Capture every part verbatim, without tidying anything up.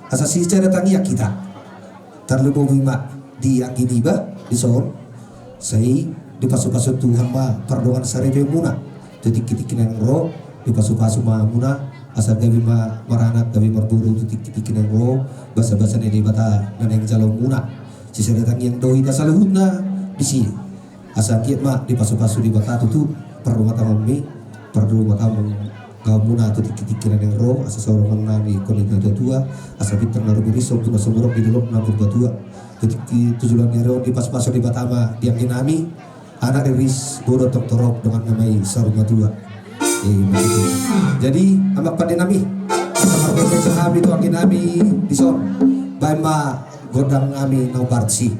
Asa sisada tangiang hita. Tarlumobi ma di anggi niba dison. Sai dipasupasu Tuhan ma pardongan saripeonmuna tu tingki-tingki naeng ro. Dipasupasu ma hamuna asa gabe ma maranak gabe marboru tu tingki-tingki naeng ro. Basa-basa ni Debata na naeng jaloonmuna. Sisada tangiang do hita saluhutna disi. Asa anggiat ma dipasupasu Debata tutu parrumatanggaonmi, parrumatanggaonmuna tu tingki-tingki naeng ro, asa saur matua ni hita na tua-tua, asa pintor na rumiris, ompu na sumurop di dolok na Purbatua. Tu tingki tu joloan ni ari on dipasupasu Debata ma di anggi nami, anak riris, boru tong torop, dongan na ma i saur matua. Eh, begitu. Jadi, amang pande nami, asa marpamungka hami tu anggi nami dison, baen ma gondang nami na umbarusi.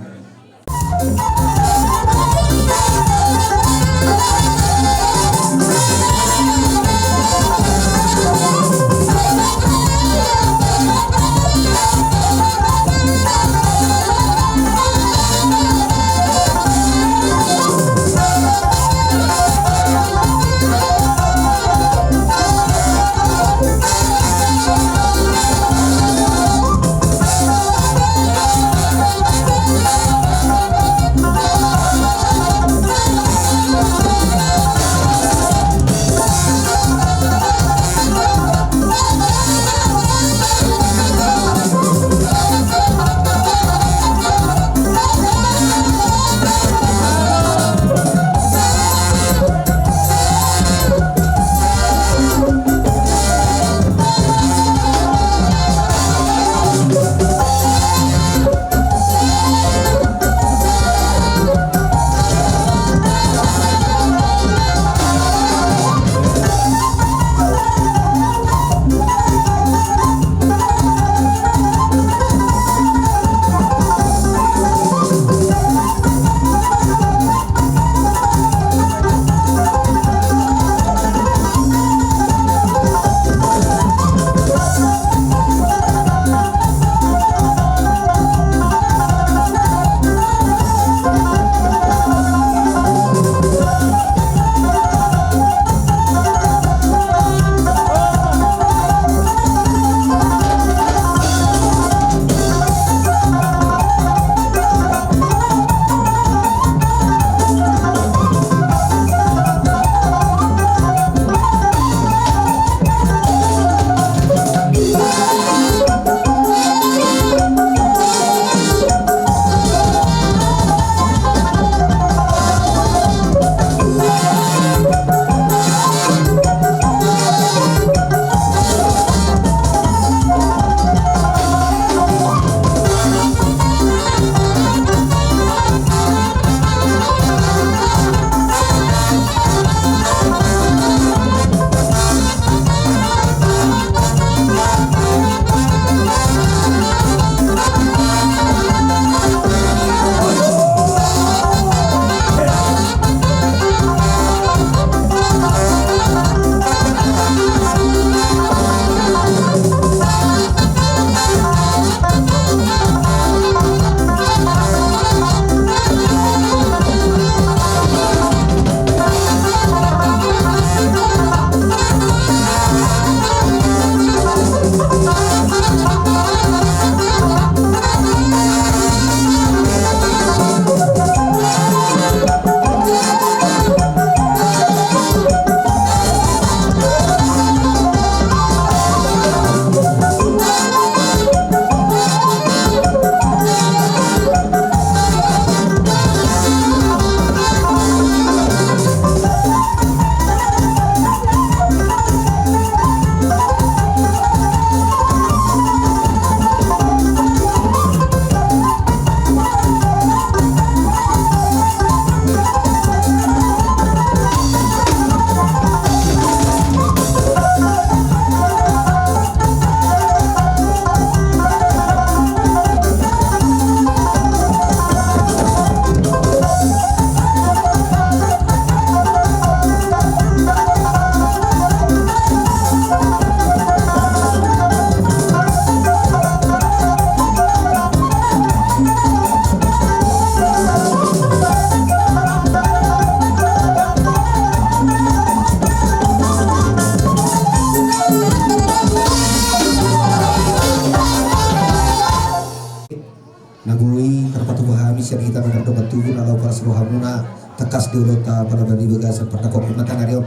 Na boi tarpatupa hami sian hita na mardongan tubu, na laho palas rohamuna, tangkas di ulaonta, pala di bagasan pardapot ni matangari on.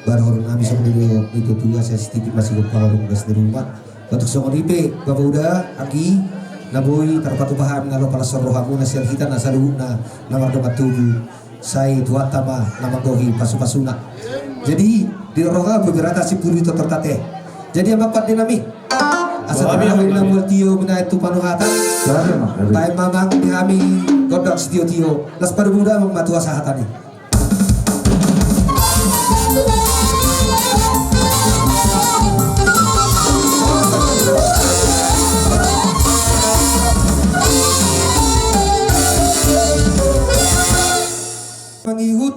Bahen horong nami songon i do, di tutu asa sititik masih gompa horong gas di rumah. Batuk songon i pe, Bapa Uda, anggi, na boi tarpatupa hami na laho palas rohamuna sian hita na saluhutna na mardongan tubu. Sai Tuhanta ma na manggohi pasupasuna. Jadi, di roha beberapa simpul itu tertate. Jadi, amang pande nami, asa tarawi na mual tio binaen tu panuhatan. Baen ma amang di hami gondang sitiotio. Las parmuda amang matua sahatani. Mangihut,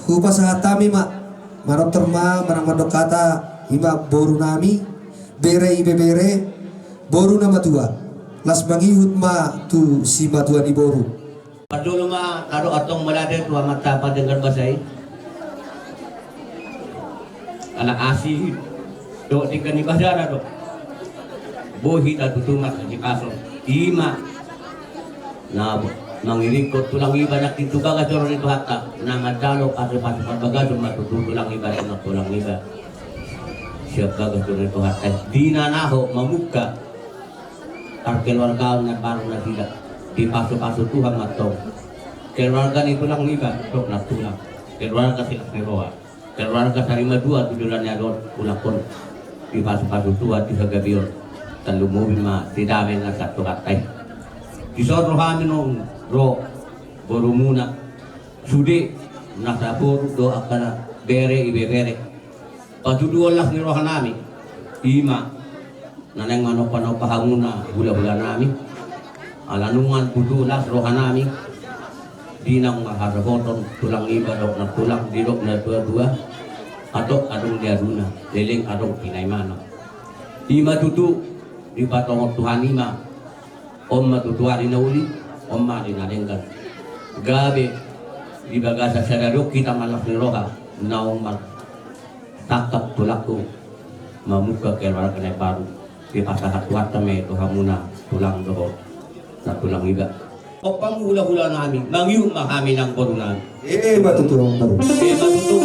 hupasahat hami ma, manortor ma manang mandok hata, i ma boru nami, bere ibebere, boru na matua. Las mangihut ma tu simatua ni boru. Parjolo ma tadok antong mauliate tu amanta Pardenggan Basa i. Anak asi dohot denggan ni basana do. Boi hita tutu marhahipason. I ma na mangiringhon tulang iba nangkin tu bagas joro ni Tuhanta, na manjalo pasupasu parbagason ma tutu tulang iba, tulang iba. Sian bagas joro ni Tuhanta di na laho mamungka parkeluargaon na baru nasida. Dipasupasu Tuhan ma antong keluarga ni tulang iba dohot nantulang, keluarga silas ni roha, keluarga sarimatua tu joloan ni ari on, ulakhon dipasupasu Tuhan di hagabeon. Tarlumobi ma di dame na sian Tuhanta i. Dison ro hami naung ro borumuna, sude nasa boru dohot angka na bere ibebere. Patuduhon las ni roha nami, i ma na naeng manompa-nompa hamuna hulahula nami. Ala nunga tutu las roha nami di naung marhasohoton tulang iba dohot nantulang, didok na tuatua, hatop adong di aduna, leleng adong pinaimana. I ma tutu dipatongon Tuhan i ma. On ma tutu ari na uli, on ma ari na denggan. Gabe di bagasan sadari on hita ma las ni roha naung mar tangkap tulangku mamungka keluarga na baru. Dipasahat Tuhanta ma i tu hamuna tulang dohot nantulang iba. Ompung hulahula nami, mangihut ma hami nang boru nami. Ema tutu, amang boru. Ema tutu.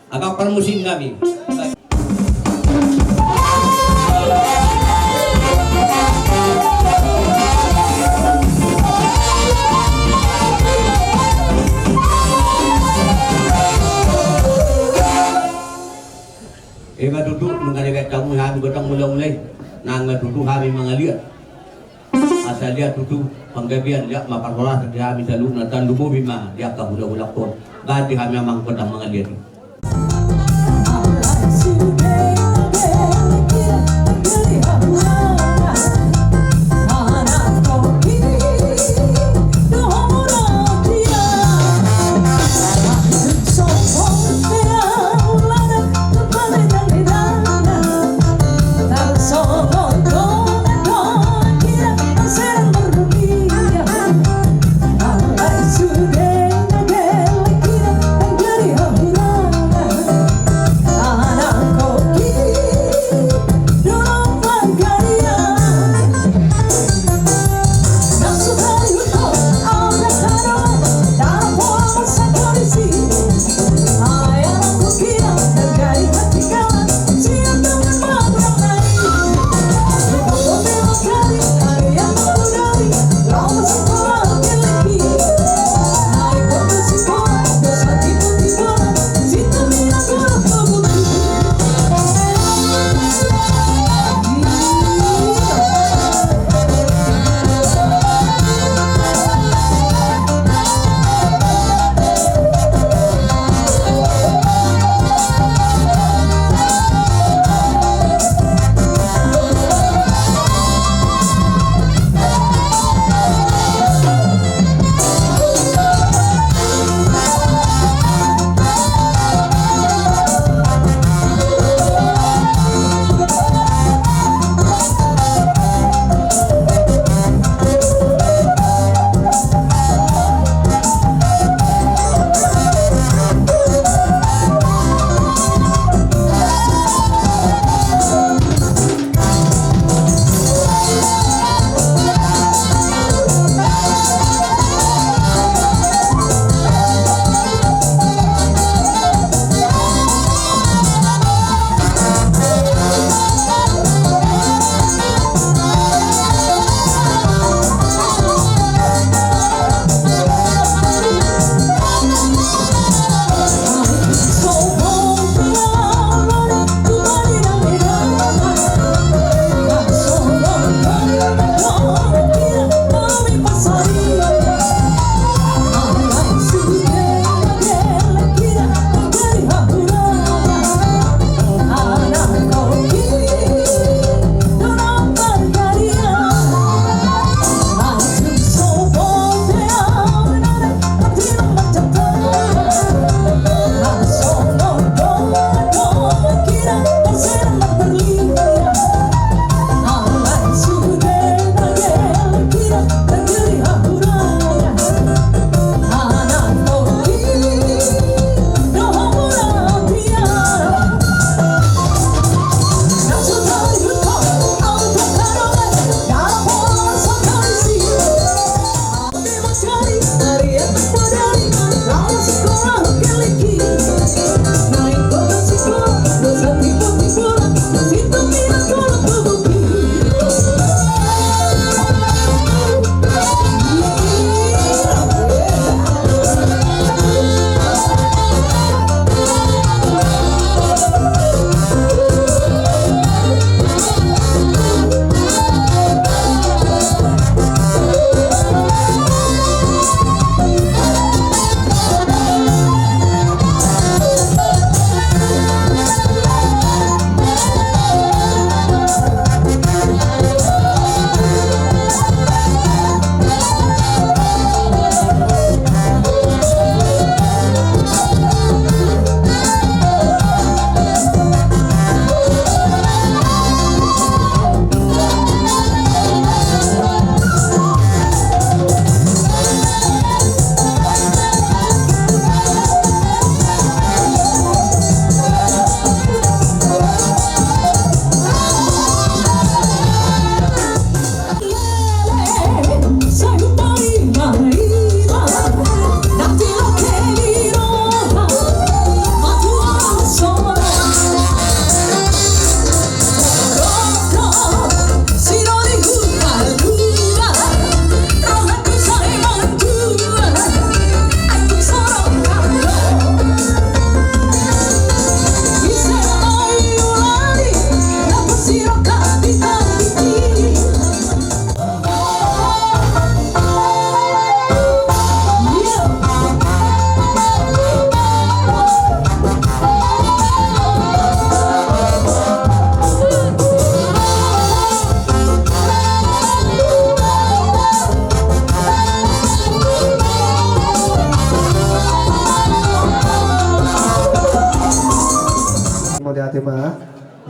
Amang parmusik nami. Ema tutu, nunga dibaen hamu hami godang mula-mula i, nang ma tutu hami mangaliat. Asa liat tutu panggabean, liat ma parhorasan di hami saluhutna, tarlumobi ma di angka hulahula on. Baen di hami amang godang mangaliat i.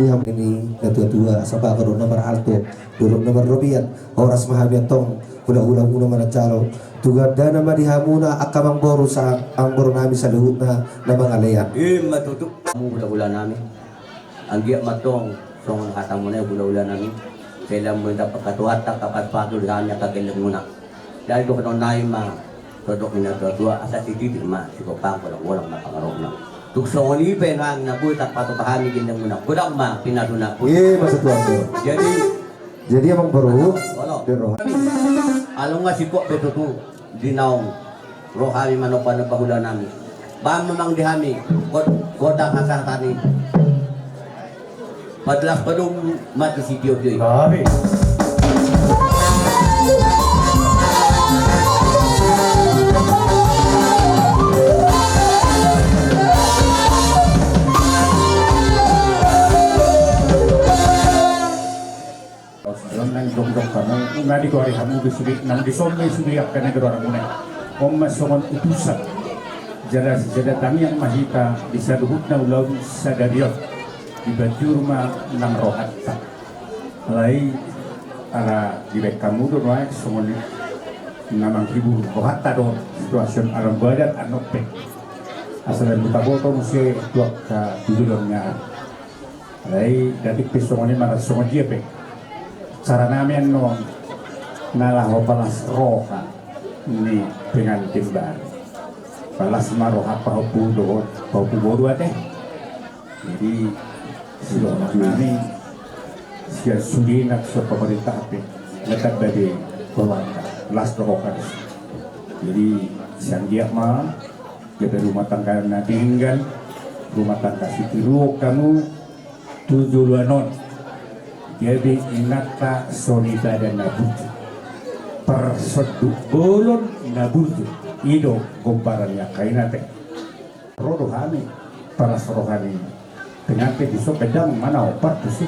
Di hamu ni natuatua, asa bahen do na marhalto, dolok na marrobean, horas ma hami antong, hulahulamuna mananjalo. Tu gandana ma di hamuna angka amangboru, sa amangboru nami saluhutna na mangalean. Ima tutu. Hamu hulahula nami. Anggiat ma antong songon hatamuna i hulahula nami. Sai lam mendapot hatuatta angka pasupasu di hami angka gellengmuna. Jadi dohonon nami ma, songon didok ni natuatua, asa sititik ma sigompang, bolangbolang ma pangarahutna. Tung songon i pe nang na boi tarpatupa hami gellengmuna, godang ma pinasuna. Ima tutu, amangboru. Jadi, jadi amangboru, olo, di roha. Alai nga singkop be tutu di naung ro hami manombanomba hulahula nami. Bahen ma amang di hami, god-, godang hasahatan i. Padas padomu ma tu sitiotio i. Tapi. Nang jongjong hamu, nunga digoari hamu be sude, nang dison be sude angka na di rohamuna. On ma songon utusan. Jala sijalo tangiang ma hita di saluhutna ulaon sadari on. Dipajual ma nang rohanta. Alai ala dibaen hamu do nuaeng songon i na manghibur rohanta do situasi on, ala badan annon pe. Asa lam taboto muse tu angka tujuan na. Alai dati pe songon i, malas songon dia pe. Cara nami annon na laho palas roha ni pengantin baru. Palas ma roha pahompu dohot pahompu boru ate. Jadi sidohonon nami sian sude nang sian pemerintah pe, na tamba be rohanta, las do roha. Jadi sai anggiat ma gabe rumah tangga na denggan, rumah tangga sitiruon hamu tu joloan on. Gabe inanta sonipada na burju, parsonduk bolon na burju, i do gomparan ni angka ina pe. Ro do hami palas roha ni pengantin, dison pe dang ma na hombar tusi.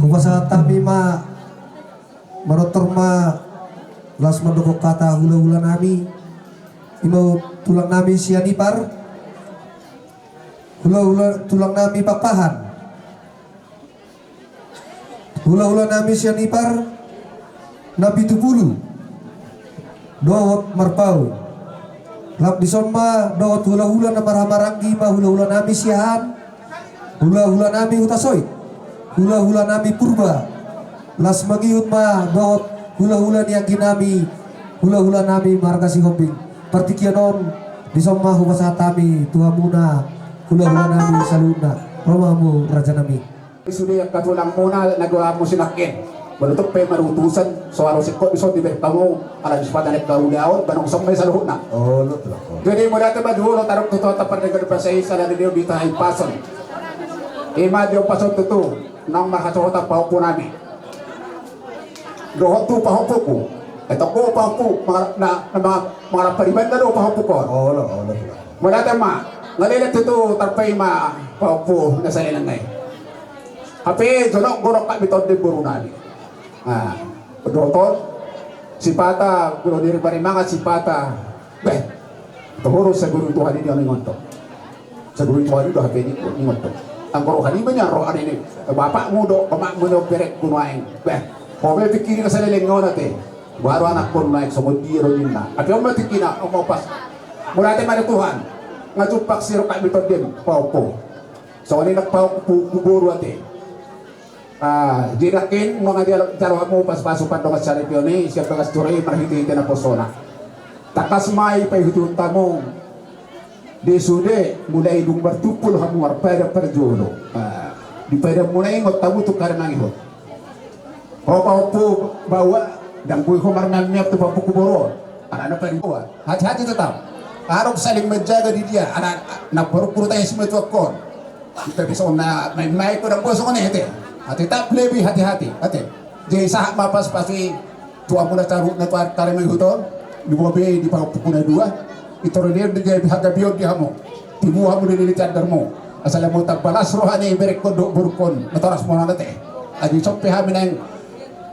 Hupasahat hami ma, manortor ma las mandok hata hulahula nami, ima tulang nami sian Ipar, hulahula tulang nami Pakpahan. Hulahula nami sian Ipar, na pitu pulu dohot Marpau. Lam dison ma dohot hulahula na marhahamaranggi ma hulahula nami Siahaan, hulahula nami Hutasoit, hulahula nami Purba. Las mangihut ma dohot hulahula ni anggi nami, hulahula nami marga Sihombing. Partingkian on, dison ma hupasahat hami tu hamuna hulahula nami saluhutna. Ro ma hamu raja nami. Sude angka tulangmuna na goarmu si nangkin. Molo tung pe marutusan, so aro singkop dison dibereng hamu, ala ni sipata ni angka ulaon, baen on ma i saluhutna. Olo, tulang. Jadi mauliate ma jolo tarup tu Tuhanta pardenggan basa i, sala ni dia di tahi pason. Ima di pason tutu, naung marhasohotan pahompu nami. Dohot tu pahompuku. Etong do pahompu, mangar-, na, na, mangar-, mangarap pariban na do pahompuku. Olo, olo, tulang. Mauliate ma, nga leleng tutu tarpaima pahompu na saleleng nai. Hape jonok, gonok hami tondi boru nami. Nah, dohot on, sipata, guru diri parimangan sipata. Beh, tohoru saguru Tuhan i do ninna on. Saguru Tuhan i do hape ninna on. Anggo roha ni ma nian roha ni bapakmu do, bapakmu do berek gunung aeng. Beh, ho be pingkiri na saleleng on ate. Baru anak gunung aeng songon dia do ninna. Hape on ma tingkina, on ma pas. Mauliate ma di Tuhan. Nga jumpang sirok hami tondim, pahompu. Songon i nang pahompu, huboru ate. Ah, jadi nangkin, nunga dialo-, jalo hamu pasupasu pandongan saripeon i, sian bagas joro i marhitehite naposona. Tangkas ma i paihutihut hamu. Di sude, mulai dung martumpul hamu marpadan parjolo. Ah, di padanmuna i ngot hamu tu kare mangihut. Ho pahompu baoa, ndang boi ho marmiammiam tu pahompu huboru on. Ala na paling baoa. Hati-hati tetap. Harus saling menjaga di dia. Ala na baru kurutai si matuak on. Kita bisa na main-main ko dang bosong ne ate. Ate, tetap lebih hati-hati ate. Jadi sahat ma pasupasu i tu hamuna saluhutna tu kare mangihut on. Di bobe di pahompu na dua. Itu dia di gabe hagabeon di hamu. Tibu hamu di lili tandarmu. Asal hamu tamba las roha ni berekkon dohot borungkon. Matoras muna ate. Adi sompe hami naeng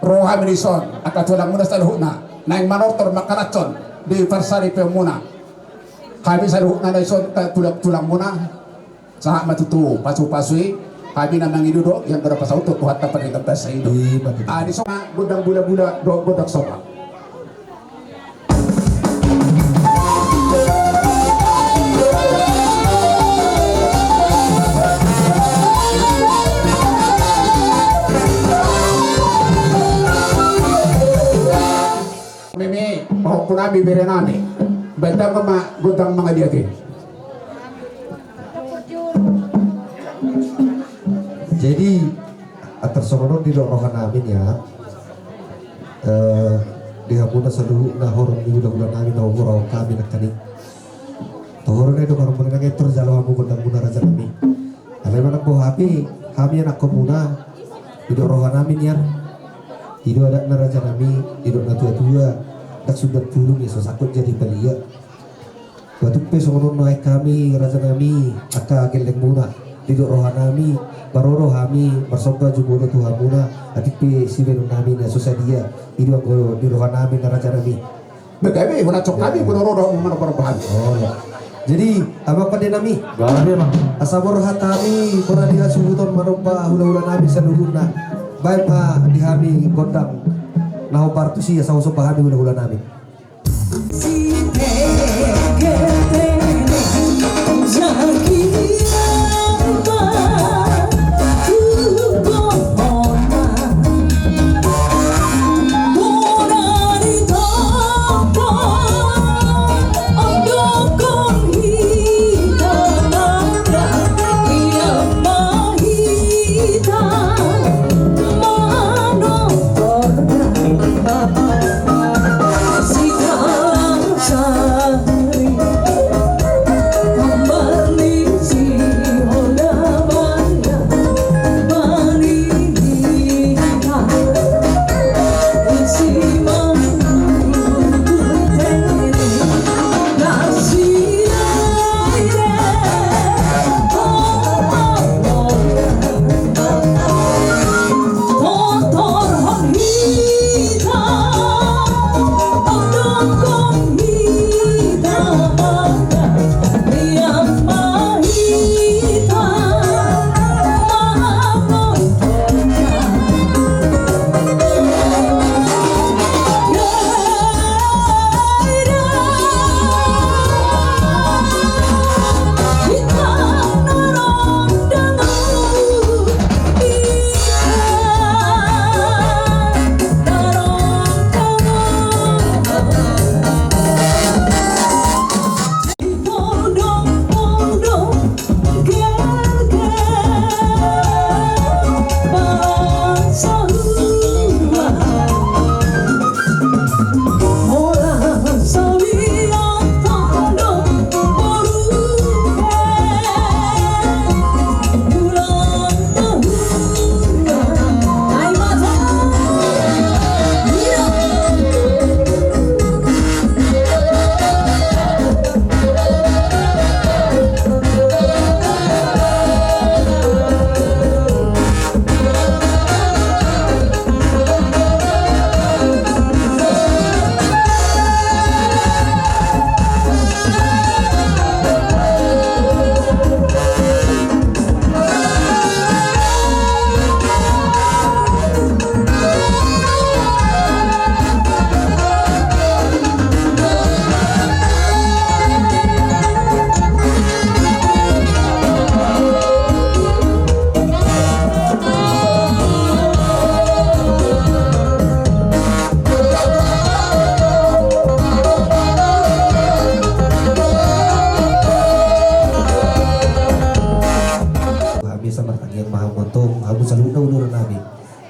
ro hami dison. Angka tulangmuna saluhutna. Naeng manortor mangkalanson di parsaripeonmuna. Hami saluhutna na dison, eh, tulang-tulangmuna. Sahat ma tutu pasupasu i, hami na mangido do, yang gora pasauton Tuhanta pardenggan basa i do. Ima tutu. Ah, di songon gondang bulabula, do gondang soba. Meme, pahompu nami, bere nami. Baen damang ma gondang mangaliat i. Jadi, antar songon on didok roha nami nian, eh, di hamuna saluhutna horong ni hulahula nami na umur au kami nangkaning. Tohoron i do marmula nang etor jalo hamu gondangmuna raja nami. Alai manang boha pe hami anakkonmuna, didok roha nami nian. I do adatna raja nami, didok na tua-tua, ndang sundat pulung ia so sangkot jadi palia. Batuk pe songon on nuaeng hami raja nami, angka gellengmuna, didok roha nami, baroro hami marsomba jumolo tu hamuna, atik pe sibaenon nami na so sadia, i do anggo di roha nami na raja nami. Begabe, hona cok kami, begabe. Begabe, hona cok kami, begabe, hona cok kami. Oh, iya. Jadi, amang pande nami. Gabe, amang. Asa borhat hami, borhat di hasuhuton manomba hulahula nami saluhutna. Baen ma di hami gondang. Hombar tusi asa husomba hami hula-hula nami. Hami asa martangiang ma hamu antong, hamu saluhutna hula-hula nami.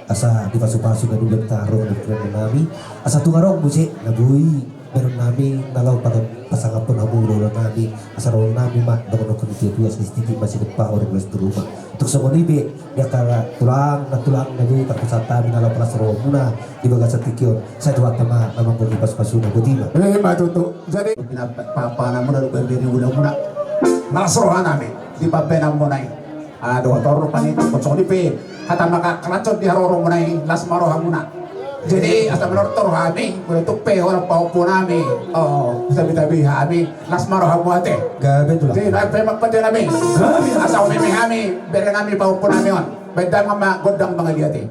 Asa dipasu-pasu na dulu taruh di pikiran nami. Asa tung adong muse na boi bahenon nami na laho pasangaphon hamu hula-hula nami. Asa dohonon nami ma dohonon ni tua-tua, sititi ma sidompak, orit ma situruma. Tung songon i pe di angka tulang, nantulang na boi tarpasahat hami na laho palas rohamuna di bagasan tingki on. Sai Tuhanta ma na manggohi pasu-pasuna, boti ma. Ima tutu. Jadi pambahenanmuna dohot pambahenan ni hulamuna, las roha nami di pambahenanmuna i. Dohot on rupani, songon i pe hata mangkalanjut di haroromuna i, las ma rohamuna. Jadi asa manortor hami, molo tung pe holan pahompu nami, o, tabi-tabi hami, las ma rohamu ate. Gabe tulang. Di na pe mangkate nami. Gabe. Asa umeme hami, bere nami pahompu nami on. Baen damang ma gondang mangaliat i.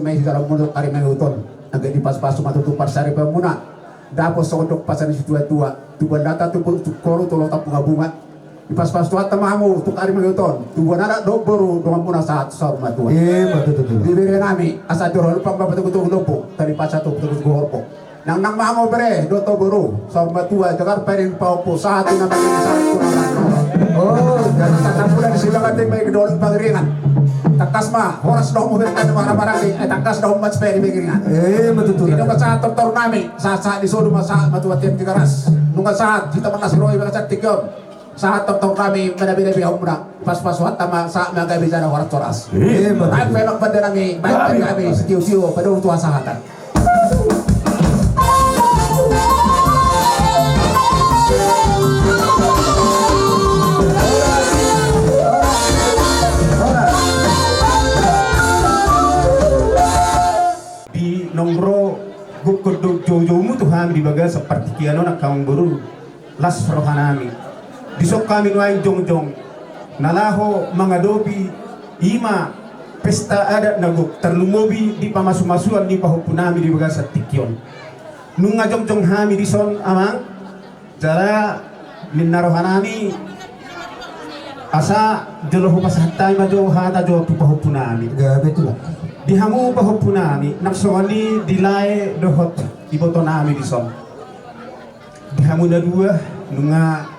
Mei di dalan muna tu ari Mangihut on, anggiat dipasupasu ma tutu parsaripeonmuna. Dapot songon dok pasahat ni situatua, tubuan lata tubuan singkoru tu lohot na bungabunga. Dipasupasu Tuhanta ma hamu tu ari Mangihut on, tubuan anak dohot boru, donganmuna sahat saur matua. Ima tutu. Di bere nami, asa jolo lupa ma patogutogu lombu, tali pasa tu patogutogu horbo. Nangnang ma hamu bere dohot boru, saur matua, jagar paring pahompu, sahat tu na mangihut sahat tu na mangihut. Oh, jadi tangkas ma di sibaga tu baen di dolok pangiringan. Tangkas ma horas dohot muna, tangkas ma haramaranggi, eh, tangkas dohot muna sibaen di pangiringan. Ima tutu. Nunga sahat tortor nami, sahat sahat ni solu ma sahat matua Tigaras. Nunga sahat hita mangasi roha i bagasan tingki on. Sahat tortor nami manabi-nabi hamu na. Pasupasu Tuhanta ma sahat ma gabe jala horas-horas. Ima tutu. Baen pe amang pande nami, baen pe nami sitio-tio, padomu tu hasahatan. Di naung ro gokhon dohot joujoumu tu hami di bagasan partingkian on, angka amangboru, las rohanami. Dison hami nuaeng jongjong na laho mangadopi, ima pesta adat na gok, tarlumobi di pamasumasuon ni pahompunami di bagasan tingki on. Nunga jongjong hami dison amang, jala ninna rohanami asa jolo hupasahat hami ma jo hata jo tu pahompunami. Gabe tulang. Di hamu pahompunami, nang songon i di lae dohot ibotonami dison. Di hamu na dua, nunga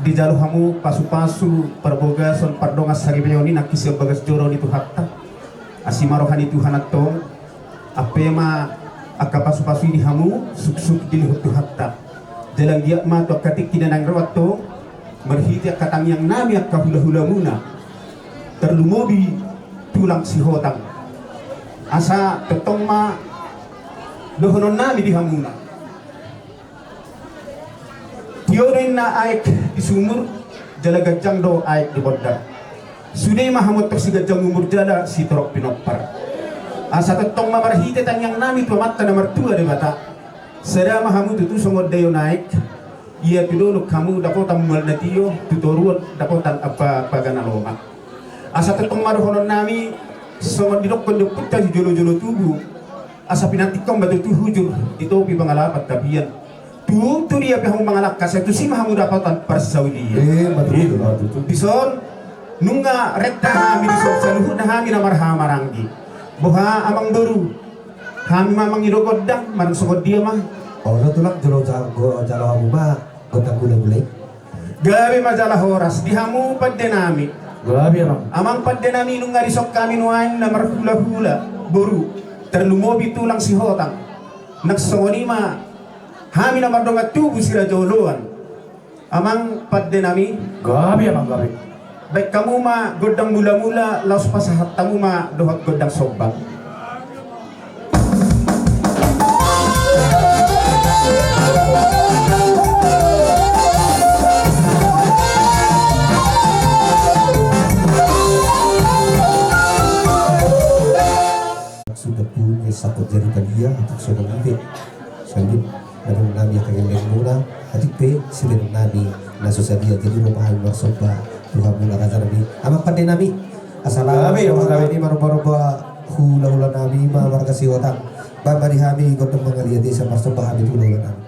dijalo hamu pasupasu, parbogason, pardongan saripeon i nangkin sian bagas joro ni Tuhanta. Asi ma roha ni Tuhan antong, ampe ma angka pasupasu i di hamu, suksuk dilehon Tuhanta. Jala anggiat ma tu angka tingki na naeng ro antong, marhite angka tangiangnami angka hulahulamuna, tarlumobi tulang Sihotang. Asa tongtong ma dohononnami di hamuna. Tio do inna aek di sumur, jala ganjang do aek di bondar. Sude ma hamu antong siganjang umur jala sitorop pinompar. Asa tongtong ma marhite tangiangnami tu Amanta na martua Debata, sada ma hamu tutu songon daion aek. Ia tu dolok hamu dapotan mual na tio, tu toruan dapotan ampapaga na lomak. Asa tongtong ma dohononnami songon didokkon ni ompunta sijolojolo tubu. Asa pinantikhon ma tutu hujur di topi pangalapan tapian. Tung tu dia pe hamu mangalangka, sai tusi ma hamu dapotan parsaulian. Ima tutu. Dison nunga renta hami dison saluhutna hami na marhahamaranggi. Boha amangboru, hami ma mangido gondang manang songon dia ma? Olo tulang, jolo jalo hamu ma gondang hulahula i. Gabe ma jala horas di hamu pandenami. Gabe amang. Amang pandenami, nunga dison hami nuaeng na marhulahula boru, tarlumobi tulang Sihotang. Nang songon i ma hami na mardongan tubu siraja oloan. Amang pandenami. Gabe amang, gabe. Baen hamu ma gondang mulamula, laos pasahat hamu ma dohot gondang sombang. Sudah punya saput jadi tadi ya, untuk sombang itu. Selanjutnya. Baenonnami angka gellengmuna, atik pe sibaenonnami na so sadia. Jadi ro ma hami marsomba tu hamuna rajanami, amang pandenami. Asa laho ma hami maromba-romba hulahulanami ma marga Sihotang. Baen ma di hami gondang mangaliat i, asa marsomba hami tu hulahulanami.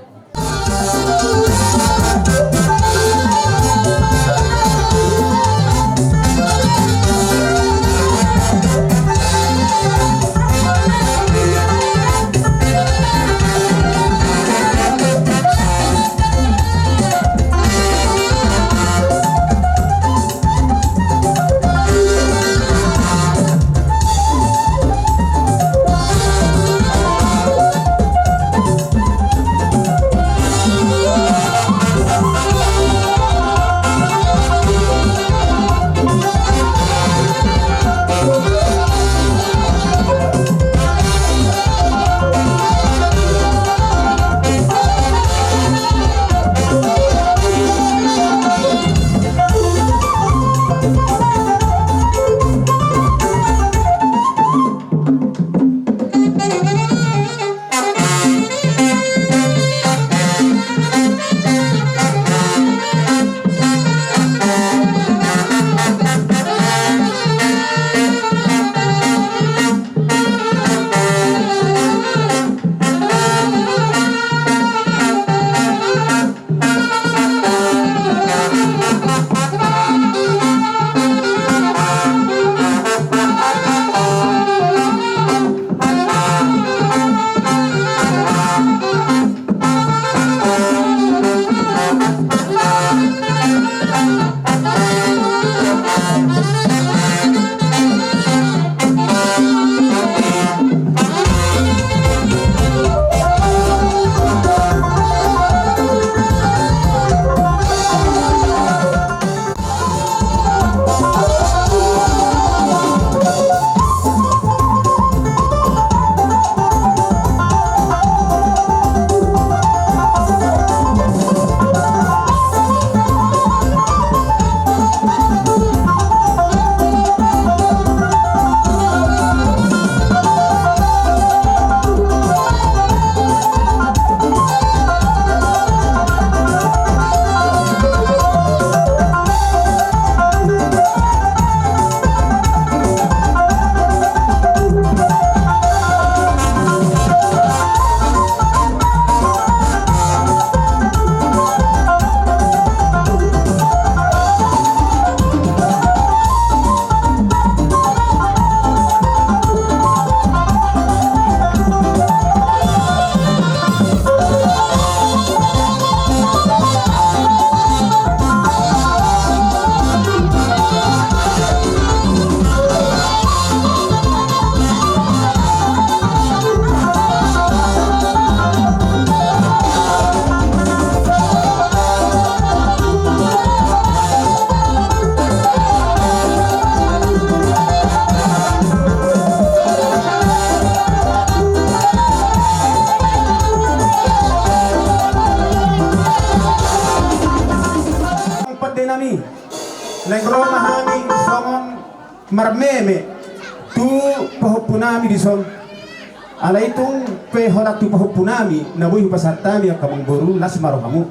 Naeng ro ma hami songon marmeme tu pahompunami dison. Alai tung pe holan tu pahompunami na boi hupasahat hami angka amangboru, las ma rohamu.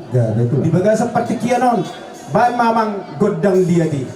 Di bagasan partingkian on, baen ma amang gondang liat i.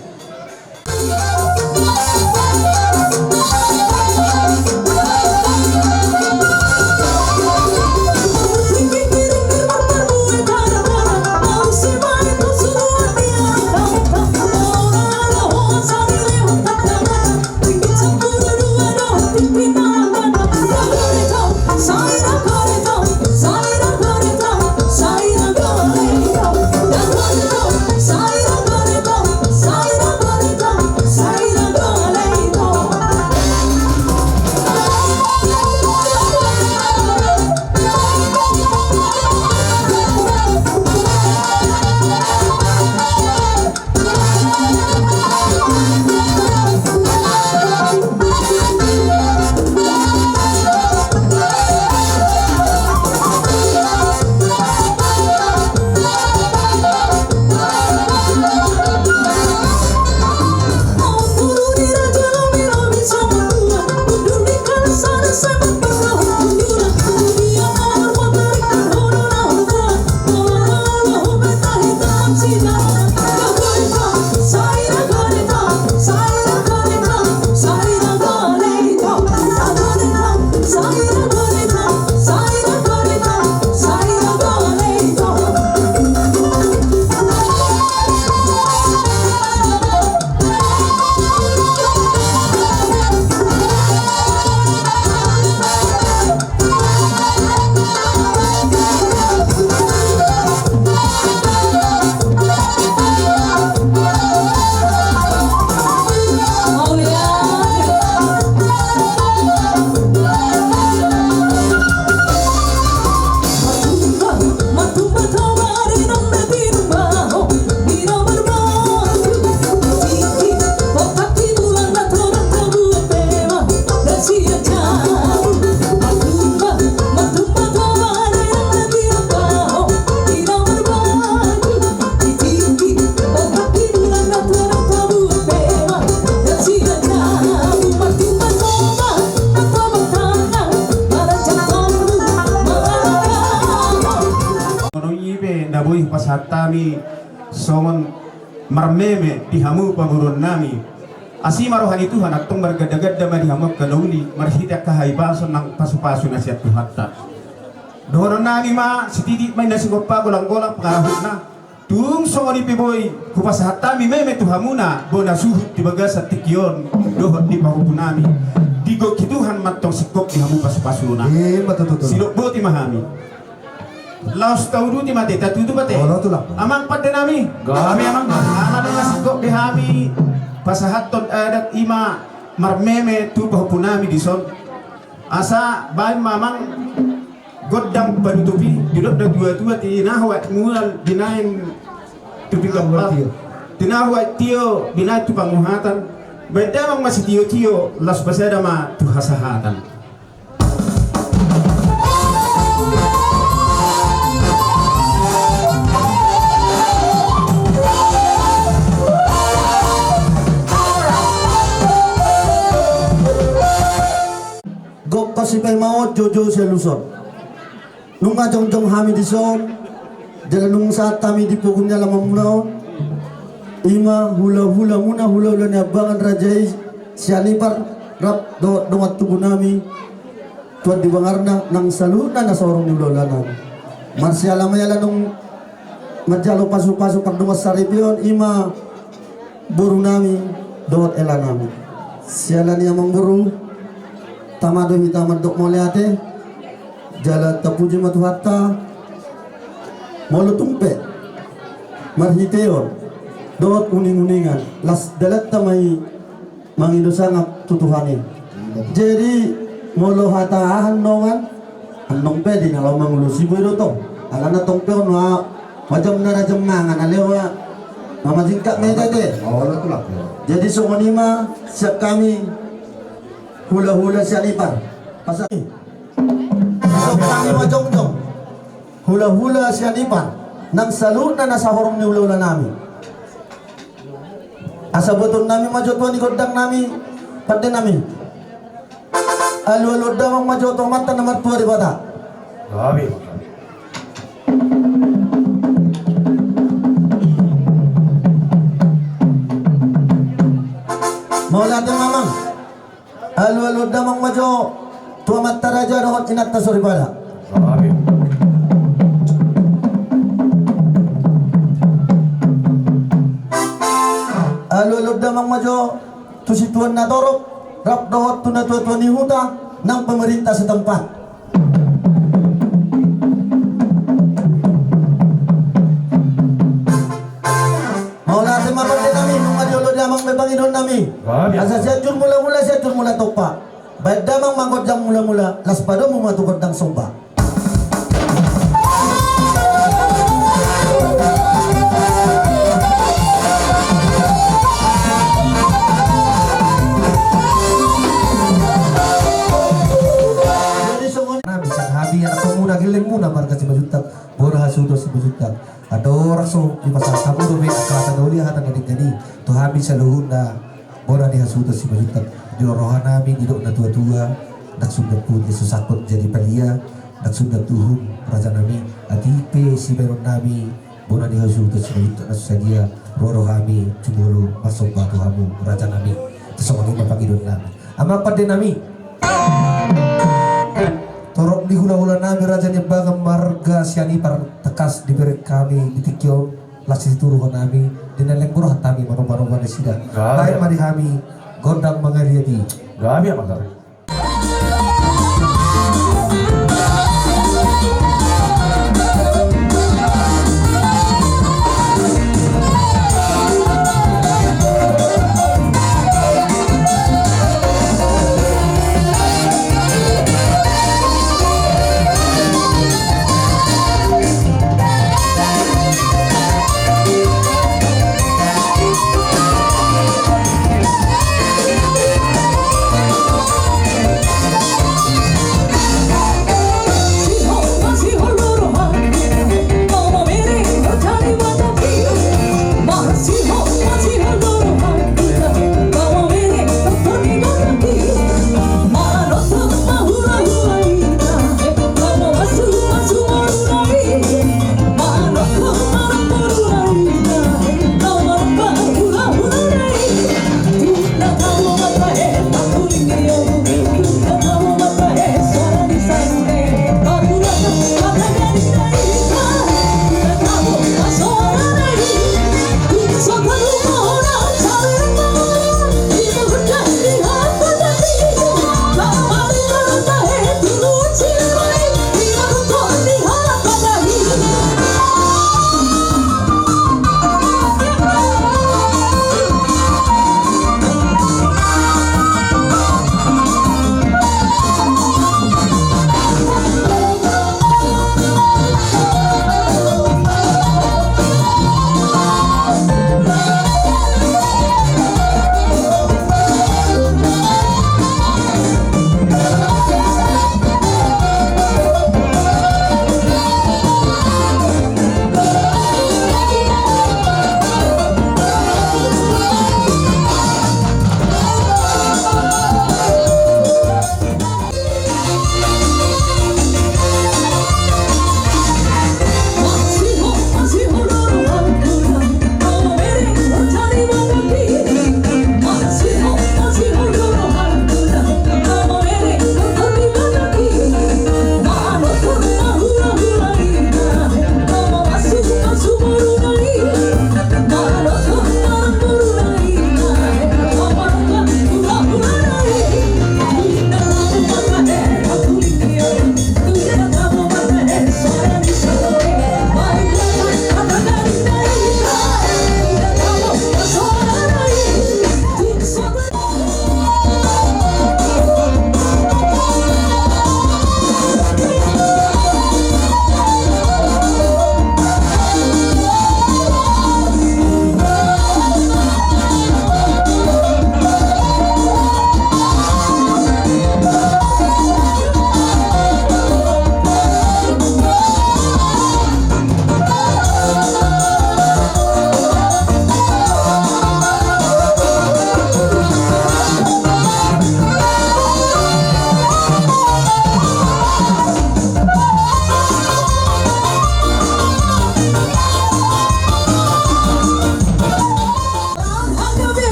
Songon i pe na boi hupasahat hami songon marmeme di hamu pamoruonnami. Asi ma roha ni Tuhan, antong margandaganda ma di hamu angka na uli marhite angka hahipason nang pasupasu na sian Tuhanta. Dohononnami ma, sititik ma inna sigompa, golanggolang pangarahutna. Tung songon i pe boi hupasahat hami meme tu hamuna bona suhut di bagasan tingki on dohot di pahompunami. Digok ni Tuhan ma antong singkop di hamu pasupasuna. Ima tutu. Sidok boti ma hami. Laos tauduti ma ate, tatutu ma ate. Olo, tulang. Amang pandenami. Gabe, amang. Ala nunga singkop di hami pasahathon adat, ima marmeme tu pahompunami dison. Asa baen ma amang gondang panutupi, didok natuatua: Tinahu aek mual binaen tu pinggan pal, tinahu aek tio binaen tu panguhatan. Baen damang ma sitiotio, laos pasada ma tu hasahatan. Gok pasi pe ma on, joujou sialuson. Nunga jongjong hami dison, jala nunga sahat hami di pogu ni alamanmuna on. Ima hulahulamuna, hulahula ni Ambangan Raja i Sianipar, rap dohot dongan tubunami, tuan di Bangarna, nang saluhutna na sahorong ni hulahulanami. Marsiala ma i ala nunga manjalo pasupasu pardongansaripeon, ima borunami dohot helanami. Siala ni i amangboru, tama do hita mandok mauliate, jala tapuji ma Tuhanta. Molo tung pe marhiteon dohot uninguningan, las dalanta ma i mangido sangap tu Tuhan i. Jadi molo hata aha annon, annon pe di na laho mangulosi boi do tong. Alana tong pe on ma, ma jam na ra jam mangan, alai ma, ma majingkat ma i ate. Jadi songon i ma sian hami hulahula Sianipar. Pasahat i. Songon i ma jongjong hulahula Sianipar, nang saluhutna na sahorong ni hulahulanami. Asa botoonnami ma jo tua ni gondangnami, pandenami. Alualuhon damang ma jo tu Amanta na martua Debata. Amin. Mauliate ma amang. Alualuhon damang ma jo tu amanta raja dohot inanta soripada. Amin. Alualuhon damang ma jo tu situan na torop rap dohot tu natuatua ni huta nang pemerintah setempat. Mauliate ma pandenami, nunga dioloi damang be pangidoannami. Amin. Asa Sianjur Mulamula, Sianjur Mula Tompa. Baen damang ma gondang mulamula, laos padomu ma tu gondang somba. Jadi songon i nami, sian hami anak hamuna, gellengmuna marga Simanjuntak, bona hasuhuton Simanjuntak. Andorang so dipasahat hamu dope angka hata na uli, hata na denggan i tu hami saluhutna bona ni hasuhuton Simanjuntak. Di rohanami didok natuatua, ndang sundat pudi so sangkot jadi palia, ndang sundat uhum rajanami. Atik pe sibaenonnami bona ni hasuhuton Simanjuntak na so sadia, ro do hami jumolo marsomba tu hamu rajanami. Songon i ma pangidoannami. Amang pandenami, torop ni hulahulanami Raja Niambangan marga Sianipar, tangkas dibereng hami di tingki on, las situruhon hami di na leleng, rohanami manobanomba nasida. Gabe. Baen ma di hami gondang mangaliat i. Gabe, amang.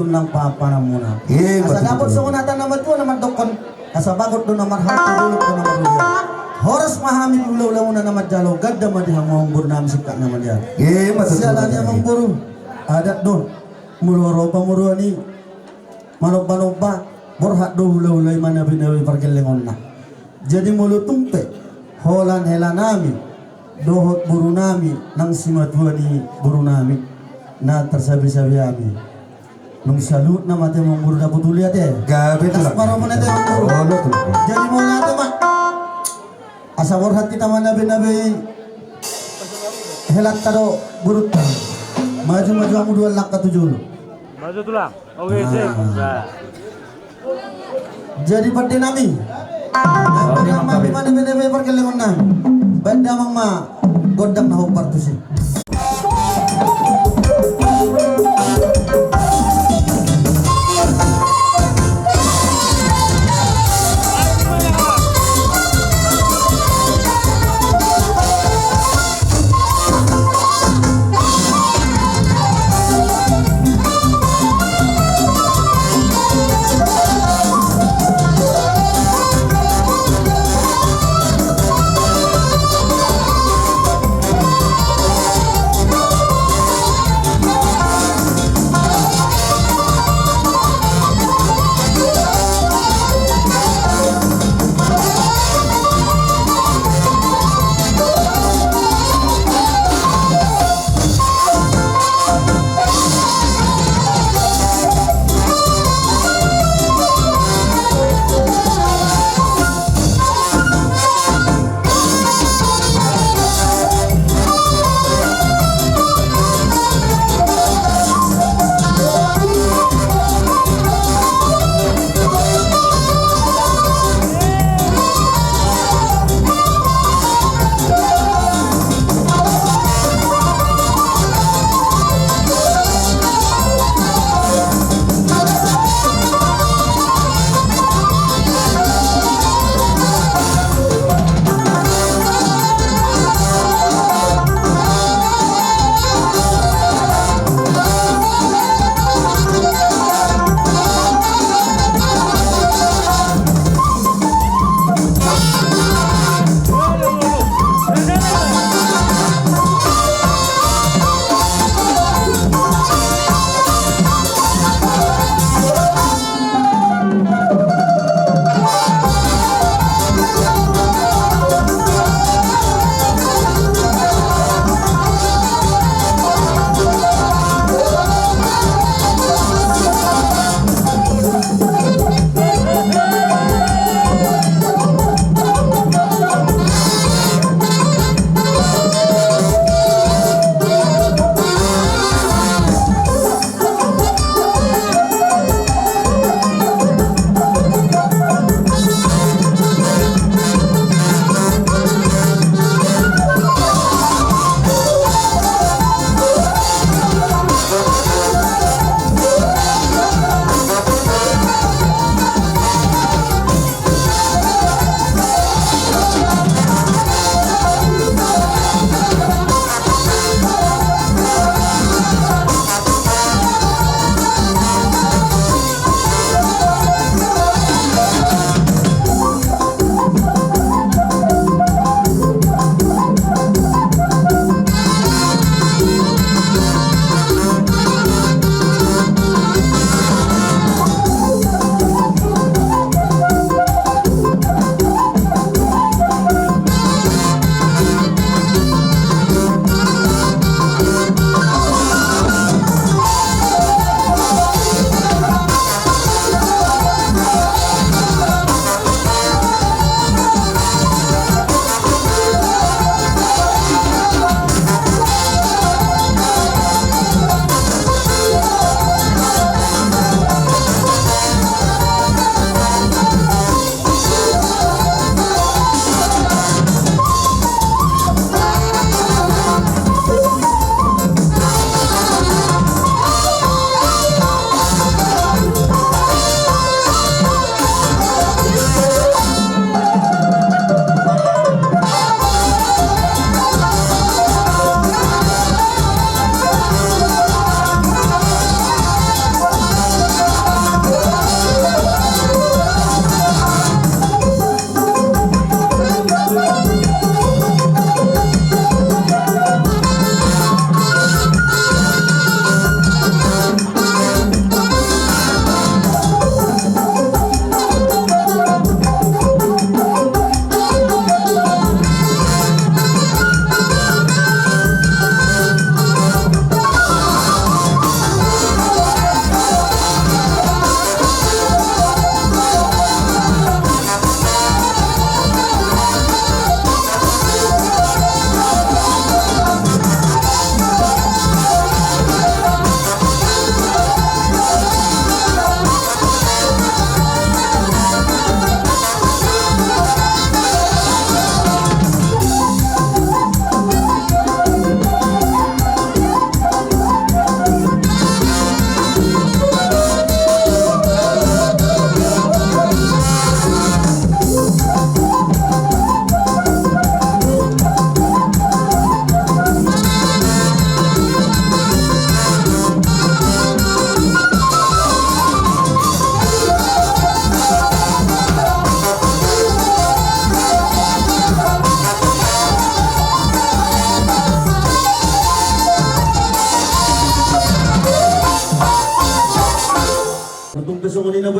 nang papanamuna. Asa dapot songon hata na matua na mandokkon, asa bagot do na marhalto, dolok do na marhulua. Horas ma hami di hulahulamuna na manjalo, ganda ma di hamu amangboru nami singkat na manjalo. Siala ni amangboru, adat do, molo ro pamoruon i manombanomba, borhat do hulahula i manabenabe pargellengonna. Jadi molo tung pe holan helanami dohot borunami nang simatua ni borunami na tarsabesabe hami, nunga saluhutna ma ate amangboru dapot uli ate. Gabe tulang. Jadi mauliate ma. Asa borhat hita manabenabe helanta dohot borunta. Maju maju hamu dua langkah tu jolo. Maju tulang. Oke, sip. Jadi pande nami, pande nami manabenabe pargellengonnami. Baen damang ma gondang na hombar tusi.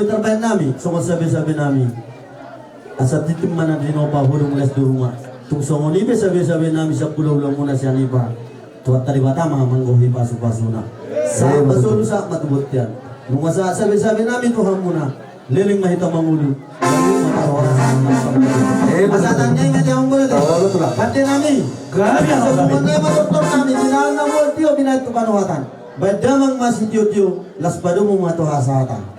Tarbaen nami, songon sabe-sabe nami. Asa tintin ma na dinopa, holong las do ruma. Tung songon i pe sabe-sabe nami, sian hulahula muna sian Ipa. Tuhanta Debata ma manggohi pasu-pasuna. Sahat ma solu, sahat ma tu bontean. Nunga sahat sabe-sabe nami tu hamuna. Leleng ma hita mangolu. Leleng ma parhorasan. Eh, asa tanda ingat ya, onggo, eh. Pande nami. Gabe asa sumon nai ma doktor nami. Binahen na mual tio, binahen tu panuhatan. Baen damang ma sitio-tio, laos padomu ma tu hasahatan.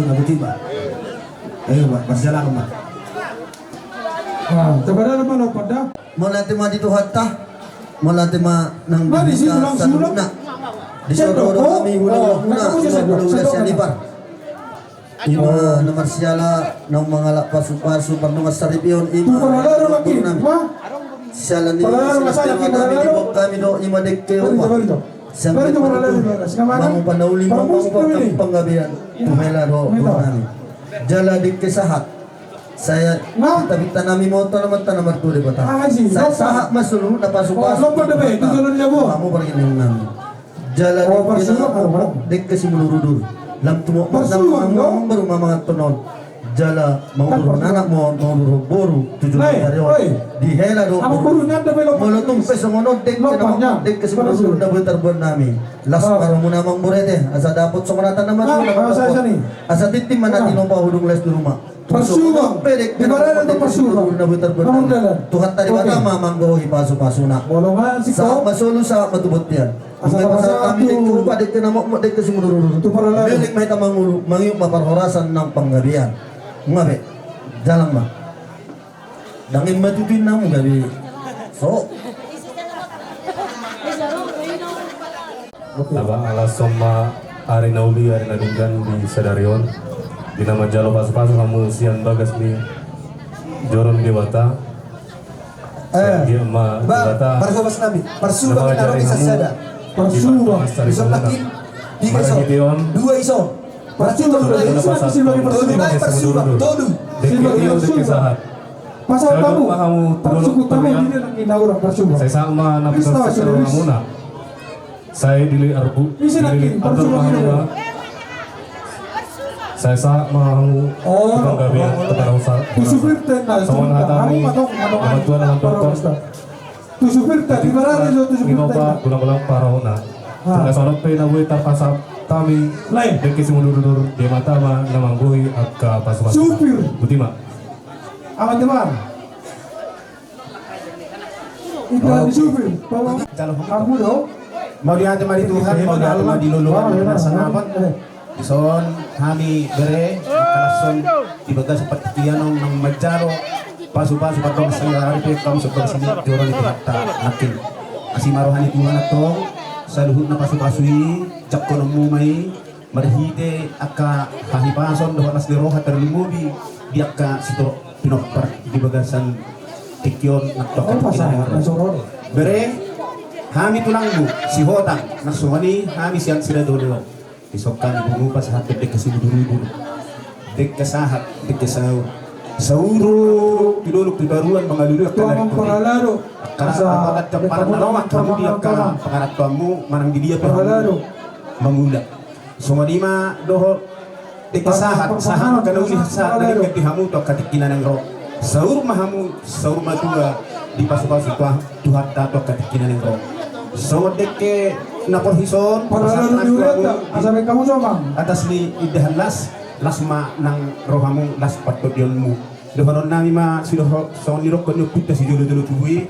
pasu-pasuna, boti ma. Ayo ma, marsiala ma. Ah, coba dah, mana pada? Mauliate ma di Tuhanta, mauliate ma nang di hita saluhutna. Di son ro do hami hulahulahuna, hulahula sian Ipar. Ima na marsiala naung mangalap pasu-pasu, pardongan saripeon, ima na marboru nami. Siala ni saripeon nami, diboan hami do ima dengke opat. Sian dengke opat, mangupa na uli, mangupa panggabean tu hela dohot boru nami. Jala dengke sahat. Sai pinta-pinta nami ma on tu Amanta na martua Debata. Sai sahat ma solu na pasu-pasu. Hamu pargilian nami. Jala dengke na mokmok, dengke simudurudur. Lam tumomok nami, hamu baru mamangan tonon. Jala mangudurhon anak ma on, mangudurhon boru tu jolo ni ari on. Di hela dohot boru. Molo tung pe songon on dengke na mokmok, dengke simudurudur na boi tarboan nami. Las ma rohamuna, Amang Borete, asa dapot songon hata na martua. Asa tintin ma na tinopa, hudung las di ruma. Parsubang. Ibaratna tu parsubang. Tuhanta Debata ma manggohi pasu-pasuna. Sahat ma solu, sahat ma tu bontean. Nunga pasahat hami dengke opat, dengke na mokmok, dengke simudurudur. Melek ma hita mangolu, mangihuthon ma parhorasan nang panggabean. Nunga be. Jalang ma. Dang i ma tutu inna muna gabe. So. Taba, ala songon ari na uli, ari na denggan di sadari on, di na manjalo pasu-pasu hamu sian bagas ni joro ni Debata. Eh, Debata, parsubang nami, parsubang nami sasada. Parsubang, bisa lagi. Tiga iso, dua iso. Parsubang, tolu. Parsubang, tolu. Dengke tio, dengke sahat. Pasahat hamu. Parsubang hamu. Sai sahat ma na pintor sasada hamuna. Sai dilehon Arbu, dilehon Arbu ma hamu. Sai sahat ma hamu. Panggabean tu parhorasan. Songon hata ni na martua na mandok. Tu supirta, di mana tu supirta? Tinopa, gulang-gulang parahona. Tung songon on pe na boi tarpasahat hami dengke simudurudur, Debata ma na manggohi angka pasu-pasu. Supir. Boti ma. Aman teman. Inda di supir. Tolong. Hamu do. Mauliate ma di Tuhan, mauliate ma di lolo, mauliate ma di sangapon. Dison hami bere, mangkalashon di bagasan partingkian on nang manjalo pasu-pasu, pardongan saripeon, hamu songon sini joro ni Tuhanta nangkin. Asi ma roha ni Tuhan antong, saluhutna pasu-pasu i jangkononmu ma i, marhite angka hahipason dohot las ni roha tarlumobi di angka sitorop pinompar di bagasan tingki on nang tu angka tingki na naeng ro. Bere, hami tulangmu Sihotang, nang songon i hami sian Sidadoli on. Dison hami pungu pasahathon dengke simudurudur, dengke sahat, dengke saur. Saur tu dolok tu toruan mangalului angka na ringkot i. Angka na asa, angka na lomak hamu di angka pangarantoanmu, manang di dia pe hamu mangula. Songon i ma dohot dengke sahat, sahat angka na uli, sahat na denggan di hamu tu angka tingki na naeng ro. Saur ma hamu, saur matua, dipasu-pasu Tuhanta tu angka tingki na naeng ro. Songon dengke na porhison, pasahat nami tu hamu atas ni indahan las, las ma nang rohamu, las partondianmu. Dohonon nami ma sidohot songon nidokkon ni ompunta sijolo-jolo tubu i,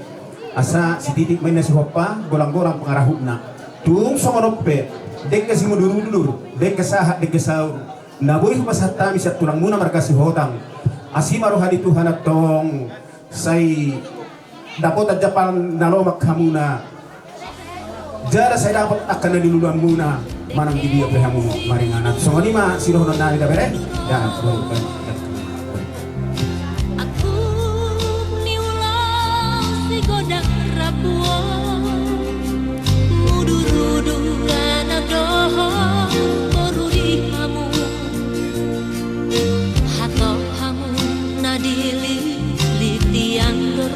asa sititik ma inna sihompa, golang-golang pangarahutna. Tung songon on pe, dengke simudurudur, dengke sahat, dengke saur, na boi hupasahat hami sian tulangmuna marga Sihotang. Asi ma roha ni Tuhan antong, sai dapotan jampalan na lomak hamuna, jala sai dapot angka na niluluanmuna, manang di dia pe hamu maringanan. Songon i ma sidohonon nami da bere. Angkup ni ulaon sigodang rambu on, mudurudur anak dohot boru di hamu. Hatop hamu na dilili tiang do